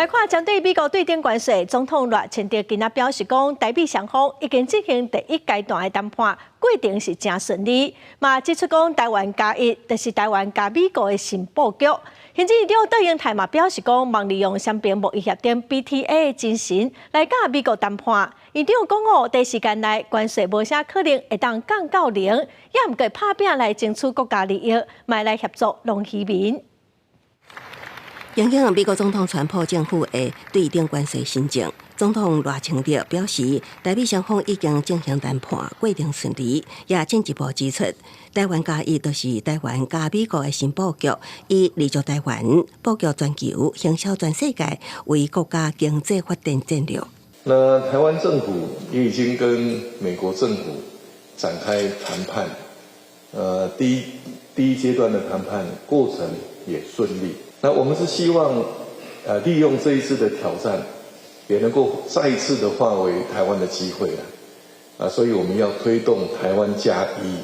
來看針對美國對頂關稅，總統賴清德今仔表示講，台美雙方已經進行第一階段的談判，過程是誠順利。嘛指出講，台灣加一就是台灣佮美國的新布局。行政院長卓榮泰嘛表示講，望利用雙邊貿易協定 BTA 的精神來佮美國談判。院長講哦，短時間內關稅無啥可能會當降到零，也毋過拍拚來爭取國家利益，嘛來協助農漁民。因應美國總統川普政府的對頂關稅新政，總統賴清德表示，台美雙方已經進行談判，過程順利，也進一步指出，台灣加一就是台灣佮美國的新布局，以立足台灣、布局全球、行銷全世界為國家經濟發展戰略。那台灣政府也已經跟美國政府展開談判，第一階段的談判過程也順利。那我們是希望，利用這一次的挑戰，也能夠再一次的化為台灣的機會啦。啊，所以我們要推動台灣加一，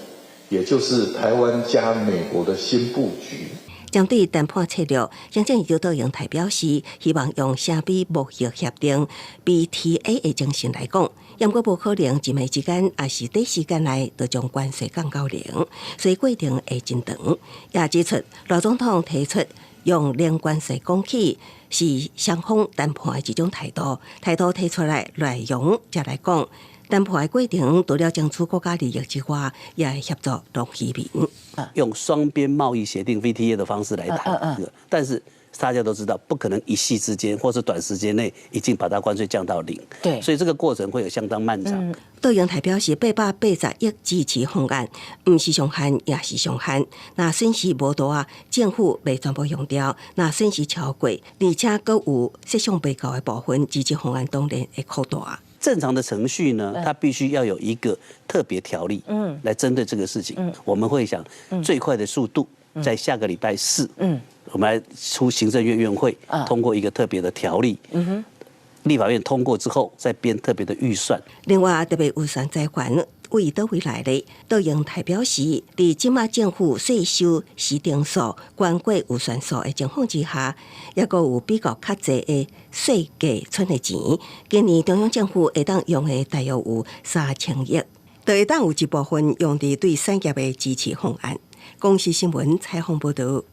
也就是台灣加美國的新布局。針對談判策略，行政院長卓榮泰表示，希望用雙邊貿易協定 BTA 的精神來講，毋過無可能一暝之間，抑是短時間內就將關稅降到零，所以過程會真長。也指出，賴總統提出用零關稅講起，是雙方談判的一種態度。態度提出來內容才來講，談判的過程除了爭取國家利益之外，也會協助農漁民。用雙邊貿易協定 VTA 的方式來談，但是大家都知道，不可能一夕之間或是短時間內已經把它關稅降到零。所以這個過程會有相當漫長。卓榮泰表示，880億支持方案，毋是上限，也是上限。若損失無大，政府袂全部用掉；若損失超過，而且閣有設想袂到的部分，支持方案當然會擴大。正常的程序呢，它必須要有一個特別條例，來針對這個事情。我們會想最快的速度，在下個禮拜四，我們來出行政院院會通過一個特別的條例。立法院通過之後，再編特別的預算。另外，特別預算債還為佗位來的，卓榮泰表示，佇這馬政府稅收司定數懸過預算數的情況之下，抑閣有比較較濟的稅計存的錢。今年中央政府會當用的大約有3000億，就會當有一部分用佇對產業的支持方案。公視新聞採訪報導。